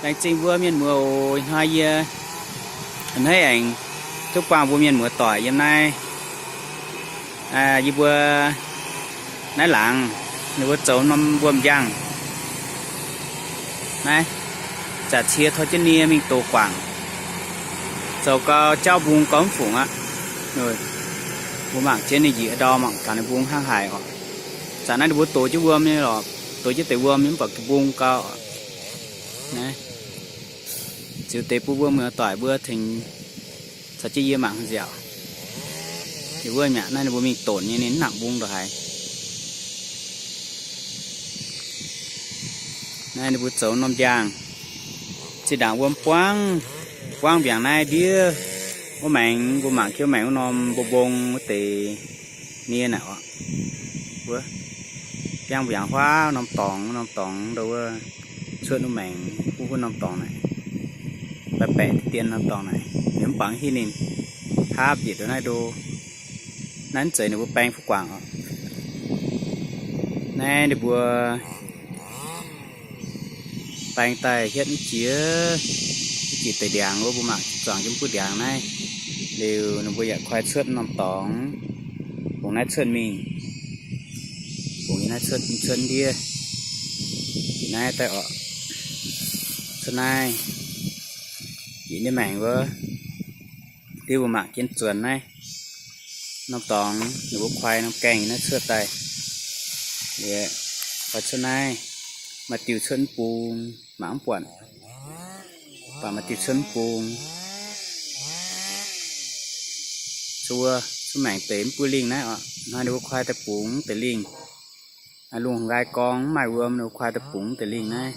Laengz zingh mbuo mienh muoz oc. Hnoi yie a'hneiv aengx duqv buangh mbuo mienh muoz doic yiem naaiv, yie mbuo naaiv laangz, ninh mbuo zoux norm wuom-njang. Naaiv, zaqc cie tor jienv nie mingh dox guangc. Zoux gau jauv mbung gau mv fungc aqv. Mbuo mangc jienv ninh njiec ndau mangc gaax ninh mbung hnangv haaix oc. Zanc naaiv ninh mbuo dox jienv wuom nyei lorqc, dox jienv deix wuom nyei mv baac mbung gau oc. Naaiv, ziux deix bun mbuo muoz-doic mbuo tengx caux jienv yie mangc nziaauc. Yie wuov mi'aqv, naaiv ninh mbuo mingh donx nyei, ninh mv nangc mbung ndongc haaix. Naaiv ninh mbuo zoux norm njang, zinh ndaangc wuom buangv, buangv mbiaangc naaiv ndiev wuov maengx, mbuo mangc jienv maengx wuov norm mbong mbong wuov deix nie naaic oc. Wuov, biangv mbiaangc huaav norm dorngx, norm dorngx ndo wuov cuotv wuov maengx, wuov, wuov norm dorngx naaic, baeqc baeqc dien norm dorngx naaic, yie mv baac mv hiuv ninh haapv yietc ndo naaiv ndo. Naaiv mv zeiz ninh mbuo baeng fuqv guangc oc. Naaiv ninh mbuo baeng daaih hietv mv jiex, mv jiex deix ndiangx wuov, mbuo mangc zuangx jienv mv buov ndiangx naaiv. Liuz ninh mbuo yaac koi cuotv norm dorngx, bungx naaiv cuotv mingh, bungx yie naaiv cuotv, cuotv ndiev, yie naaiv daaih oc, cuotv naaiv, yie nyei maengx wuov, ndiev mbuo mangc jienv zuonx naaiv. Norm dorngx ninh mbuo koi norm gaengh yie naaiv cuotv daaih, yie koi cuotv naaiv, maaih diuh cuotv mv bung, mangc mv buatc, baac maaih diuh cuotv mv bung. Cuotv, cuotv maengx deix mv buov lingh naaiv oc. Hnoi ninh mbuo koi daaih bungx deix lingh. Lungh nqaai gorngv mv maaih wuom, ninh mbuo koi daaih bungx deix lingh naaiv.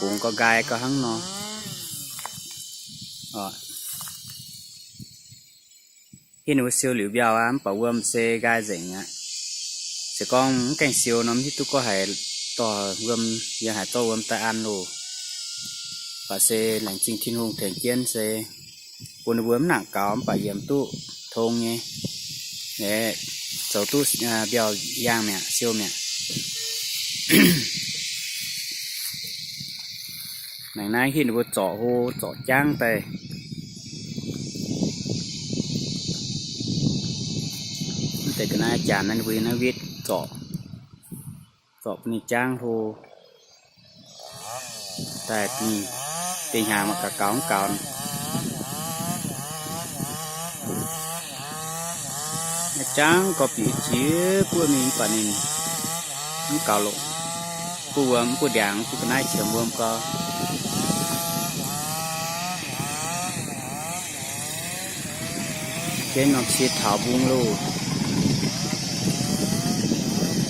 Bungx gau nqaai gau hnangv nor. Hiuv ninh mbuo siou liuz mbiauh aqv, mv baac wuom se nqaai nzengc aqv. Se gorngv mv gaengh siou nor, mv hiuv duqv gorngv haaix dorh wuom, yiem haaix dorh wuom daaih an loh. Baac se laengz zingh Tin-Hungh tengx jienv se bun ninh mbuo mv nangc gaux, mv baac yiem duqv tong nyei, zoux duqv mbiauh yangh mi'aqv, siou mi'aqv. Maengx naaiv hitv ninh mbuo zorc hlo zorc jangv daaih. Mv deix ga'naaiv janx naaiv ninh mbuo yiem naaiv wetv zorc, zorc bun ninh jangv hlo daaih, deix hnyangx mangc gaax gaux mv gaux. Naaiv jangv gorx-bieqc jiex buov mingh mv baac ninh mv gaux loqc. Buov wuom, buov ndiangx, buov ga'naaiv qiemx wuom gau. Jienv norm cie taux mbung loh.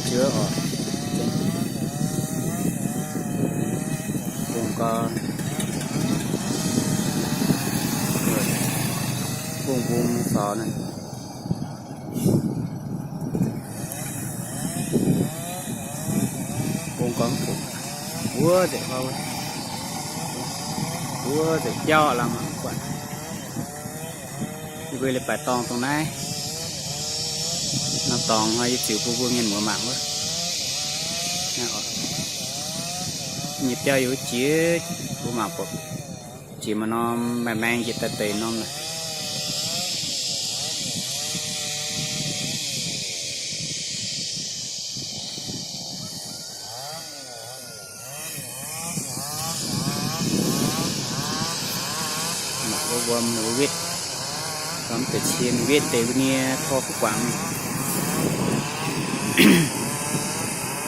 Juov oc. Mbung gau. Mbung mbung faaux naaiv. Mbung gorngv wuov nzengc, wuov nzengc biauv lamh mangc buatc. Yie mbuo leiz-baaix dorngh dongh naaiv, norm dorngx hnoi yie ziux bun mbuo mienh muoz mangc wuov. Nyei biauv yie wuov jiex, mbuo mangc buatc jiex maaih norm maeng-maeng njiec daaih deix norm naaic. Mangc wuov wuom wuov wetv, wuom deix cie mingh wetv deix wuov nie tor fuqv guangc.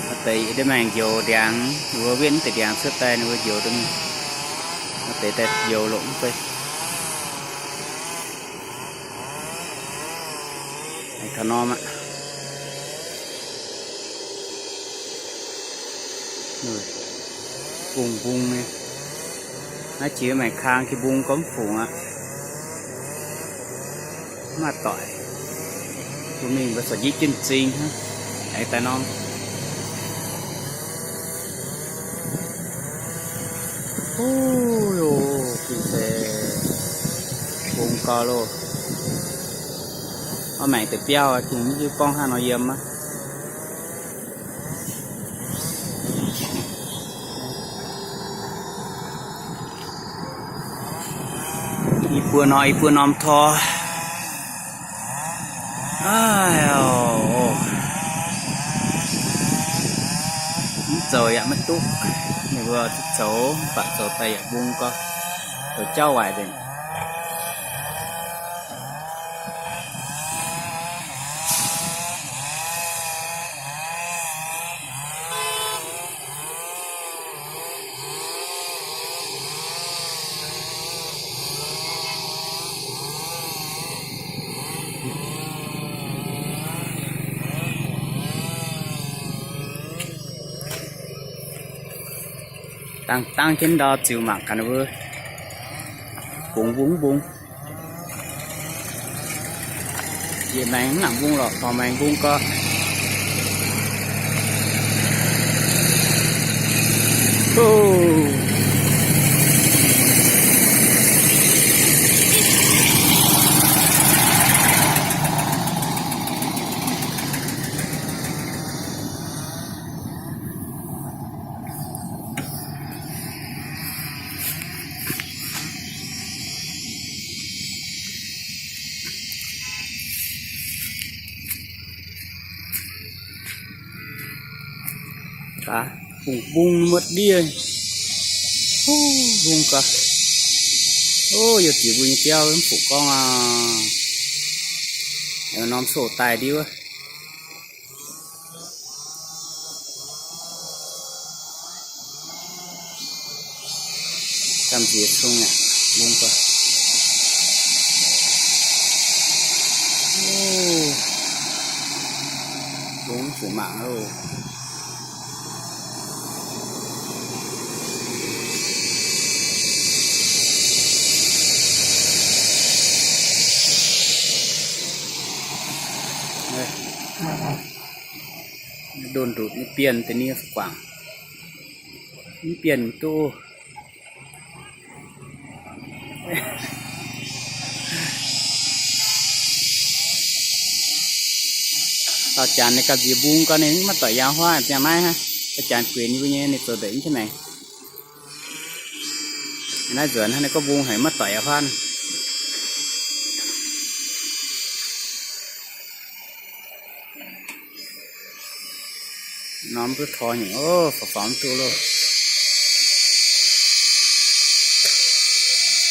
Maaih deix yie deix maengx njoux ndiangx, ninh mbuo wetv mv deix ndiangx cuotv daaih ninh mbuo njoux dongh, maaih deix daaih njoux longc mv bei. Taux norm aqv. Bung mbung nyei. Naaiv jiex maengx kang jiex mbung gorngv fungc aqv. Mv maaih doic. Mbuo mingh mbuo corc njiv jienv m'zing hnangv. Aengx daaih norm. Huv, loh, gengh se mbung gau loh. Mv maengx deix biauv gengh mv hiuv gorngv hnangv nor yiem aqv. Buo norm, i buo norm tor. Mv zoux yaac maiv duqv. Ninh mbuo zoux, mv baac zoux daaih yaac mbung gorx, zoux jauv waaic nzengc. Dangh dangh jienv ndau ziux mangc gaax ninh mbuo bungx mbung mbung. Njiec maengx mv nangc mbung lorqc, dorh maengx mbung gorx. Gaax, bungx mbung muotv ndiev. Mbung gaax. Ov, yie ziex mbuo nyei biauv mv fuqv gorngv aqv. Norm soh daaih ndiev wuov. Gamh nziex cong aqv, mbung gaax. Mbung mv fuqv mangc loh. Ndongh ndutc nyei bienh deix nie guangc. Mv bienh duqv. Dauh janx ninh gamh nziex mbung gorx ninh maiv doic yaauv huaav, ziangh naaiv hnangv. Dauh janx guenx yie mbuo nyei ninh zoux ndeic mv jienv maengx. Naaiv nzuonx hnangv, ninh gorngv mbung haic maiv doic yaauv huaav. Norm duqv tor nyei, ov, faaux faaux mv duqv loh.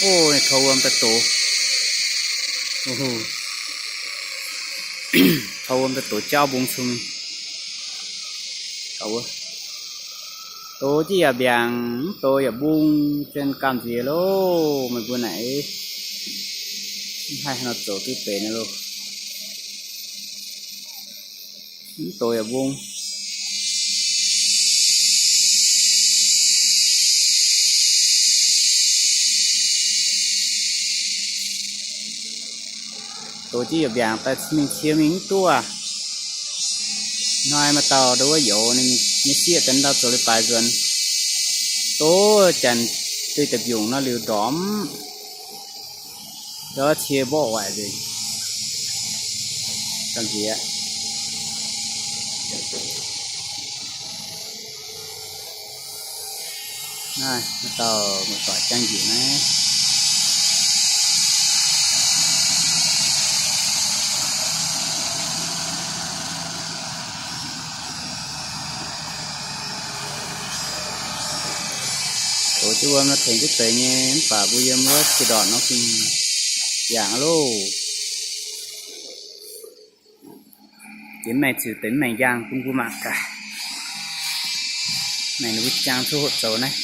Ov, ninh tor wuom daaih dox. Ov, tor wuom daaih dox jauv mbung cong. Dox jienv yaac mbiaangc, mv dox yaac mbung, zien gamh nziex loh. Meih mbuo naaic, mv haih haaix nor zoux duqv deix naaiv loh. Mv dox yaac mbung. Dox jienv yaac mbiaangc daaih mingh cie mingh mv duqv. Hnoi maaih dauh ndo wuov youz ninh nyei sieqv daaih ndau zoux leiz-baaix nzuonx. Dox janx duih da'mbiungc nor liuz ndormx. Ndortv cie mborqv waaic nzengc. Gamh nziex. Naaiv, maaih dauh muoz-doic jangx njiec naaiv. Dox jienv wuom nor tengx duqv deix nyei, mv baac mbuo yiem wuov jiex ndortc nor fingx yangh loh. Jiex maengx ziux deix maengx njang bun mbuo mangc gaax. Maengx ninh mbuo jangx cuotv hoqc zoux naaiv.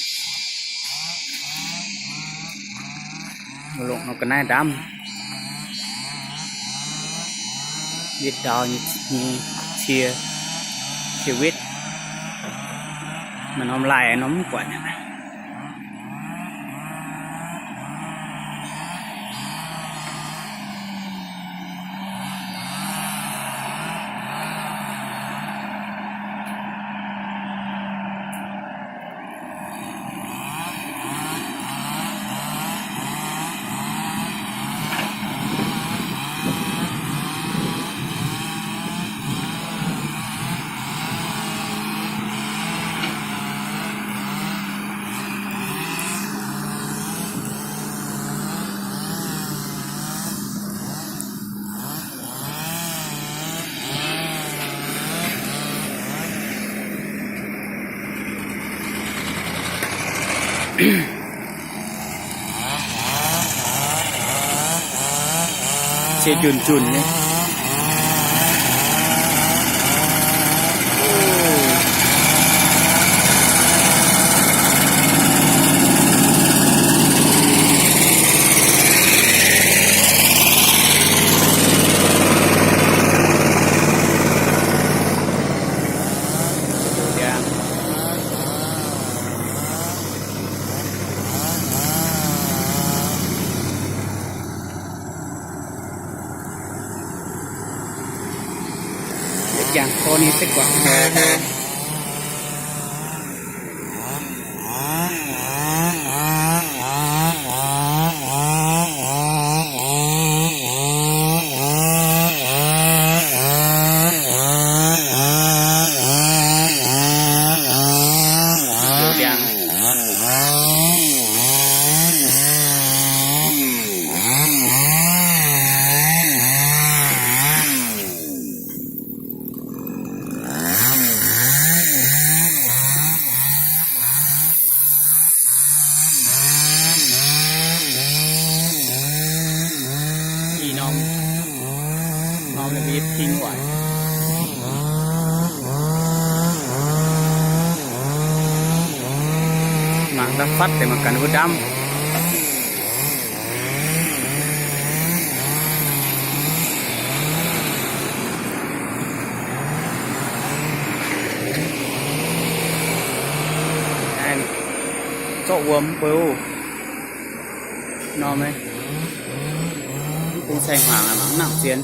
Mbuo longc nor ga'naaiv ndamv. Wetv ndau nyei, nyei cie, cie wetv. Maaih norm laaih norm mv buatc aqv. Qiex nzunc nzunc nyei. Jangx koi ninh se guangc. Ih norm, norm ninh mbuo yietc ping waaic. Mangc daaih fatv deix mangc gaax ninh mbuo ndamv. Zorqv wuom mbuo norm, mv bung saeng-hmuangx mangc nangc zien.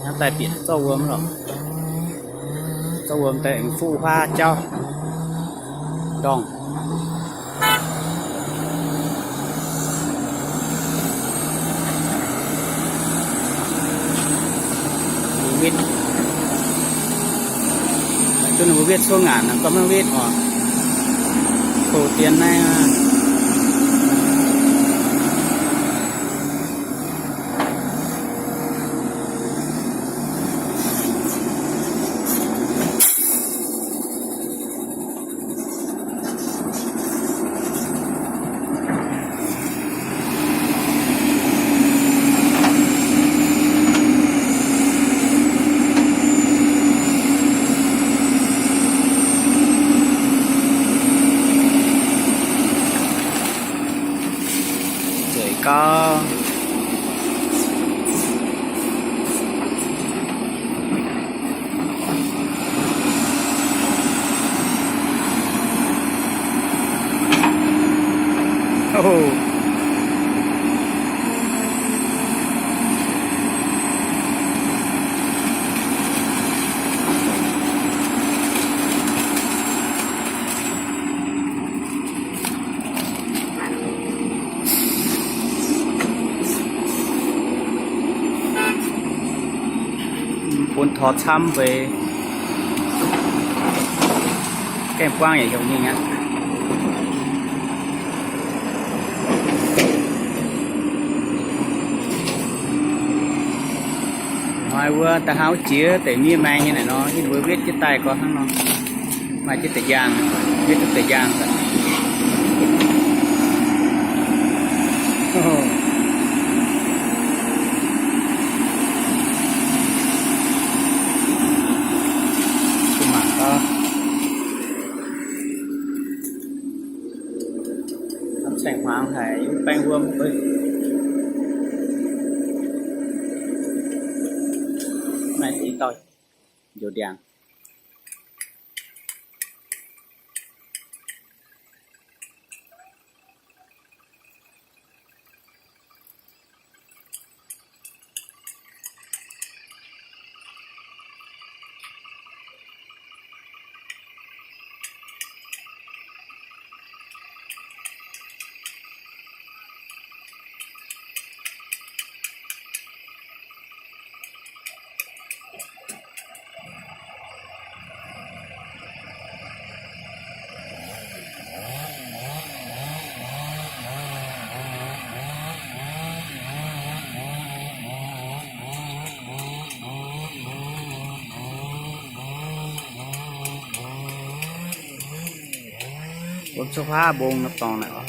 Hnangv daaih bieqc zorqv wuom lorqc. Zorqv wuom daaih aengx fuqv huaav jauv ndorngh. Wetv. Duqv ninh mbuo wetv cuotv ngaanc nor, gorngv maiv wetv oc. Koux dien naaiv aqv. Nzueic gau. Bun tor camv fai? Gaengh buangv yaac heuc mingh aqv. Hnoi wuov da'hnangv jiex deix miev maeng nyei naaic nor, yie mbuo wetv jienv daaih gorngv hnangv nor. Maaih jienv deix njang, wetv duqv deix njang. Mangc gaax. Hnamv saeng-hmuangx haic, yie baeng wuom beiv. Maaih deix dauh njoux ndiangx. Wuov cuotv huaav mbong norm dorngx naaic oc.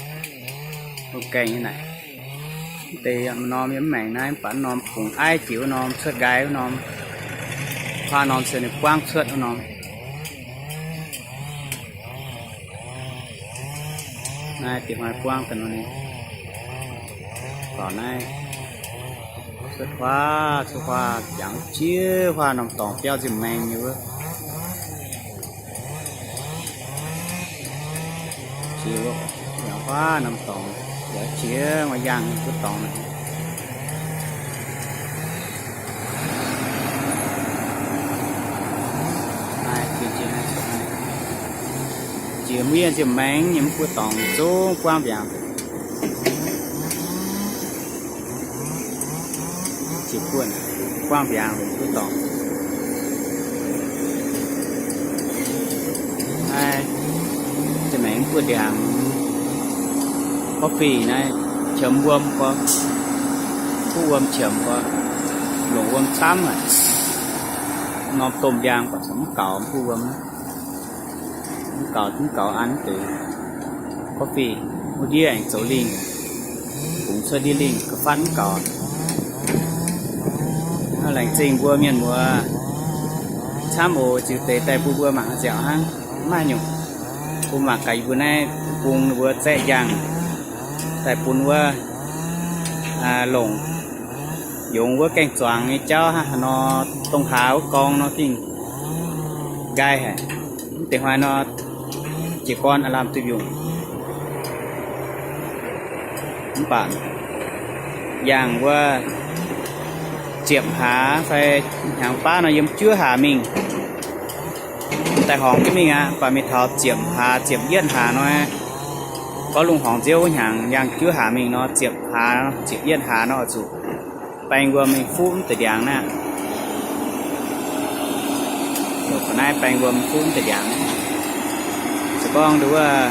Mbong gaengh nyei naaic. Deix norm yiem mv maengx naaiv, mv baac norm bungx aiv jiex wuov norm, cuotv nqaai wuov norm, huaav norm se ninh buangv cuotv wuov norm. Naaiv diex hnoi buangv daaih nor ninh dorngx naaiv cuotv huaav, cuotv huaav jangx jiex huaav norm dorngx biauv nzimv maengx nyei wuov. Jiex wuov, yangh huaav norm dorngx, yaac jiex wuov yangh nyei wuov dorngx naaic. Naaiv jiex, jiex miev nzimv maengx nyei mv buov dorngx zungv buangv mbiaangx. Jiex buonv, buangv mbiaangx mv buov dorngx. Naaiv nzimv maengx mv buov ndiangx, coffee naaiv qiemx wuom gorx, mv buov wuom qiemx gorx, longc wuom camv haic. Norm domh ndiangx baac mv gaux, mv buov wuom. Mv gaux, mv gaux an deix coffee, wuov ndiev aengx zoux lingh, bungx cuotv ndiev lingh ga'fatv mv gaux. Laengz zingh mbuo mienh muoz camv oc. Ziux deix daaih bun mbuo mangc nziaauc hnangv, mv maaih nyungc. Bun mangc gaax yie mbuo naaiv bung ninh mbuo zaeqv njang daaih bun wuov, longc yungz wuov gaeng-zuangx nyei jauv hnangv haaix nor, dongh hlaax wuov gorngv nor gengh nqaai haic. Mv deix hnoi nor, jiez gorn aav lamh duih mbiungc. Mv baac yangh wuov ziepc hlaax fai hnyangx baav nor yiem juov hlaax mingh, daaih horngc jienv mingh aqv. Mv baac mingh taux ziepc hlaax ziepc yietv hlaax nor, gorngv lungh horngc nziouv wuov hnyangx yangh juov hlaax mingh nor, ziepc hlaax ziepc yietv hlaax nor oix zuqc baeng wuom mingh fuqv mv deix ndiangx naaiv. Naaiv baeng wuom fuqv mv deix ndiangx. Se gorngv nduov wuov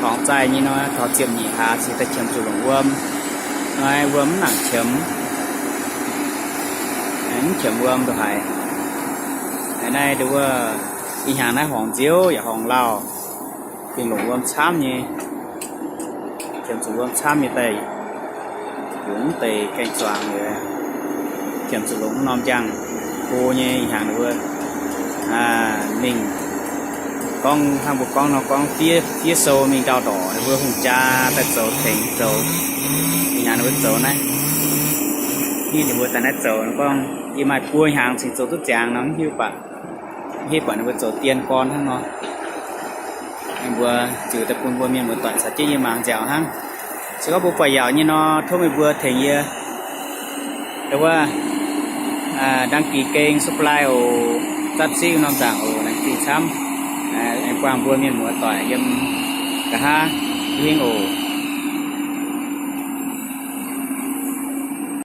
horngc zaih nyei nor, taux ziepc nyeic hlaax cingx daaih qiemx zuqc longc wuom. Naaiv wuom mv nangc qiemx, mv qiemx wuom ndongc haaix. Naaiv nduov wuov ih hnyangx naaiv horngc nziouv yaac horngc lauh, gengh longc wuom camv nyei. Qiemx zuqc wuom camv nyei daaih yungz mv deix gaeng-zuangx liuz, qiemx zuqc longc norm njang go nyei. Ih hnyangx ninh mbuo mingh gorngv hnangv mbuo gorngv nor gorngv fiev sou mingh ndau-ndorqc, ninh mbuo hungh jaa daaih zoux tengx zoux. Ih hnyangx ninh mbuo zoux naaiv, ninh mbuo daaih naaiv zoux gorngv yie maaih buo hnyangx cingx zoux duqv ziangx nor mv hiuv baac, mv hiuv baac ninh mbuo zoux dien gorn hnangv nor. Ninh mbuo ziux daaih bun mbuo mienh muoz-doic caux jienv yie mangc nziaauc hnangv. Se gorngv mbuo buatc yaauc nyei nor, tov meih mbuo tengx yie wuov đăng ký kênh, subscribe oc, zatv siqv norm nzaangc oc, laengz zingh camv. Aengx buangh mbuo mienh muoz-doic yiem nqa'haav hingv oc.